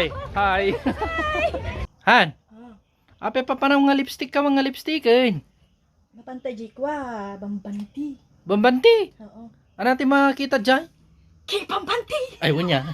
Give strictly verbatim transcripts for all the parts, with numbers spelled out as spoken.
Hi. Hi. Han. Ah. Apay papanam nga lipstick ka, mga lipstick, eh. Napanta jay kua, bambanti. Bambanti? Oo. Ano ti makita jay? King bambanti! Ay, unya.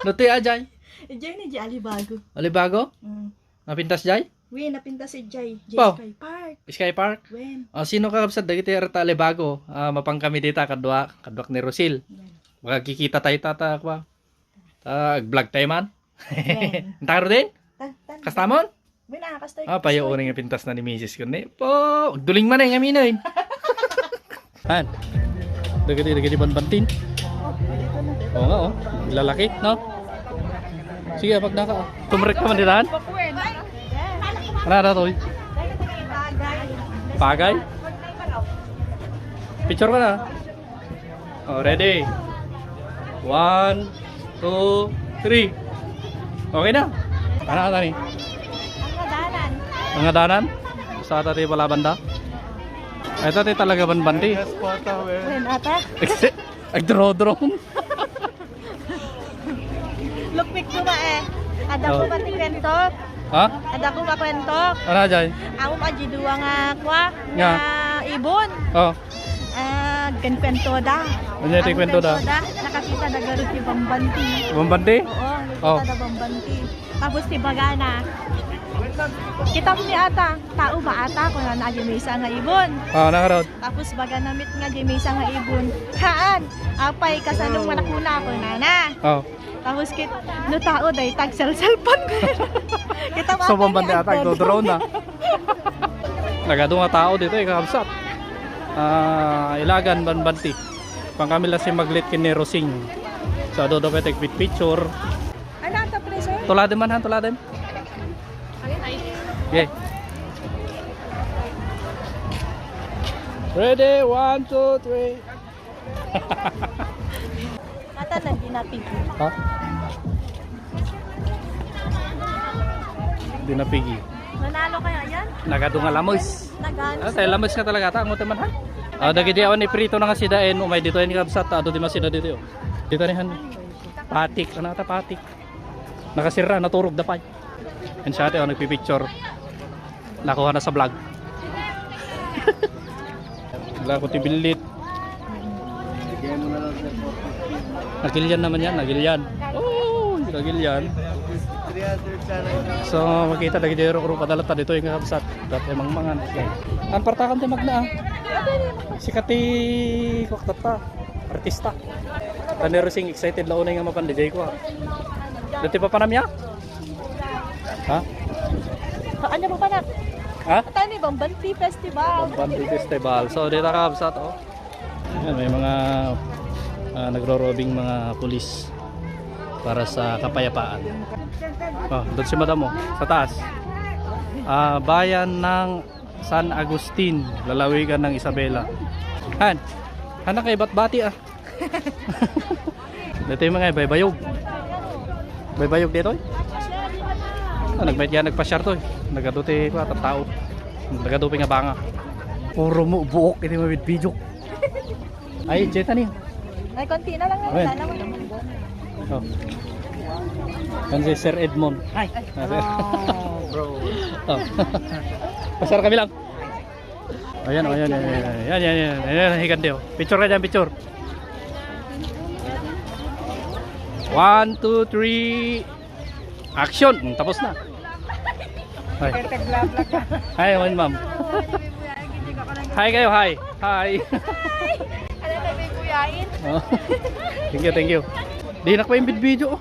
No ti a jay? Jay ni jay alibago. Alibago? Mm. Napintas jay? Wi, napintas jay. Jay Pao. Sky Park. Sky Park? Wen. Ah, sino ka, kabsat, dagiti arta alibago? Ah, mapang kami dita, kadua, kaduak ni Rosil. Wen. Makakikita tayo, tata, kwa. Ta, ag-vlog tayo man. Wen. Antaro din? Tan, tan. Kastamon? Wen, ah, kasta. Ah, payo uring pintas na ni misis ko ni. Po, agduling man ay ngamin ay. Han. Dagiti, dagiti banbantin. Oo nga, oh. Lalaki, no? Sige, pag naka, tumrek ka man ditahan. Ano na to, eh? Pagay? Picture ka na. Oh, ready? One, two, three. Okay na. Ano ata ni? Ang ngadanan. Ang ngadanan? Sa ata ti palaban da? Ito ti talaga banbanti. Yes, photo, eh. Wen, ata. Agdrodrong. Lupit ko ba eh. Ada ko Oh. ba ti kwento? Ha? Ada ko ba kwento? Ano, Jay? Amo pa di dua nga kwa, Nga. nga ibon. Oh. Ah, agkukuwento da. Ano ti Ang kuwento da? kuwento da, nakakita da garud ti bambanti. Bambanti? Oo, nakakita Oh. da bambanti. Tapos ti bagana, "Kitam ni ata, tao ba ata?" kunana, "Jay maysa nga ibon." Ah, nakarod. Tapos bagana met nga jay maysa nga ibon, "Haan, apay, kasano nga nakuna?" kunana. Oh. Tapos kit, "No tao, dayta agselselpan." Kita mo So, ata bambanti ni ata, agdodrone. agdodrone na. Nagadu nga tao dito, eh, kakabsat. Ah, Ilagan, banbanti. Pang kami lang si Maglit ken ni Rosing. So, adu daw pwede picture. Ano ang tapre, sir? Tuladen man, han, tuladen. Okay. Ready, one, two, three. Mata na, di napigi. Ha? Di napigi. Nanalo kaya yan? Nagadu nga lamus. Nagano Ah, tayo lamus nga talaga. Ta, ang man, ha? Ah, dagiti awan ni prito na nga sida, eh, umay dito, eh, ni kabsat, adu di masida dito, oh. Dito ni han. Patik, ano ata patik? Nakasira, naturog da pay. Yan siya ate, oh, nagpipicture. Nakuha na sa vlog. Wala ko ti billit. Nagilian naman yan, nagilian. Oh, nagilian. So, makita lagi dito, kung padala ta dito yung kabsat. Dati mangmangan. Ang partakan ti magna, ah. Sikat ti kuwak tatta. Artista. Tanero sing excited la unay nga mapan D J ko, ah. Dati pa panam ya? Ha? Ano mo pa na? Ha? Tani Bambanti Festival. Bambanti Festival. So, dito ka sa to. Ayan, may mga, ah, nagro-robing mga pulis para sa kapayapaan. Oh, doon si madam mo, sa taas. Ah, bayan ng San Agustin, lalawigan ng Isabela. Han, han, kay batbati, ah. Dito yung mga baybayog. Baybayog dito, eh. Ah, nagmayat yan, nagpasyar to, eh. Nagaduti ko at tao. Nagadupi nga banga. Puro mo buok, hindi mabidbidyo. Ay, Jeta ni. Ay, konti na lang. Ayan. Wala na, wala na. Oh. Yan si Sir Edmond. Hi. Ah, sir. Oh, bro. Oh. Pasyar kami lang. Ayan, oh, ayan, ayan, ayan, ayan, ayan, ayan, ayan, higante, oh. Picture ka dyan, picture. One, two, three. Action. Hmm, tapos na. Hi. Hi, ma'am. Hi kayo, hi. Hi. Ano tayo may kuyain? Oh. Thank you, thank you. Di na ko yung video, oh.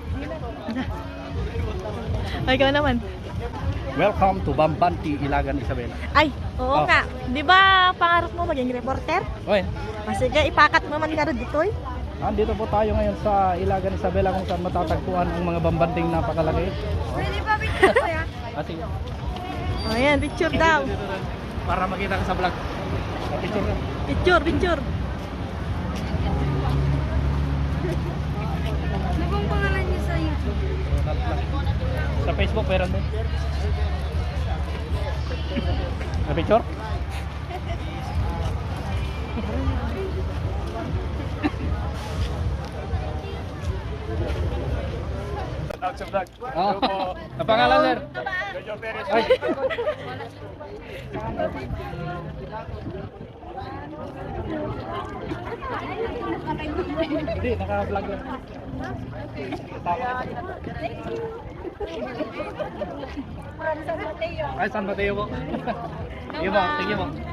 Ay, ikaw naman. Welcome to Bambanti, Ilagan, Isabela. Ay, oo Oh. nga. Di ba pangarap mo maging reporter? Oy. Ah, sige, ipakat mo man nga rin ditoy. Nandito po tayo ngayon sa Ilagan, Isabela, kung saan matatagpuan ang mga bambanting napakalaki. Pwede pa picture, kuya? Ah, sige. Oh, ayan, picture daw. Para makita ka sa vlog. Picture ka. Picture, picture. Ano pong pangalan niyo sa YouTube? Sa Facebook, meron din. Sa picture? Out sa vlog. Oh. Hello po. Ang pangalan, sir? Jojo Perez. Ay. Hindi, naka-vlog lang. Ay, San Mateo po. Sige po, thank you po.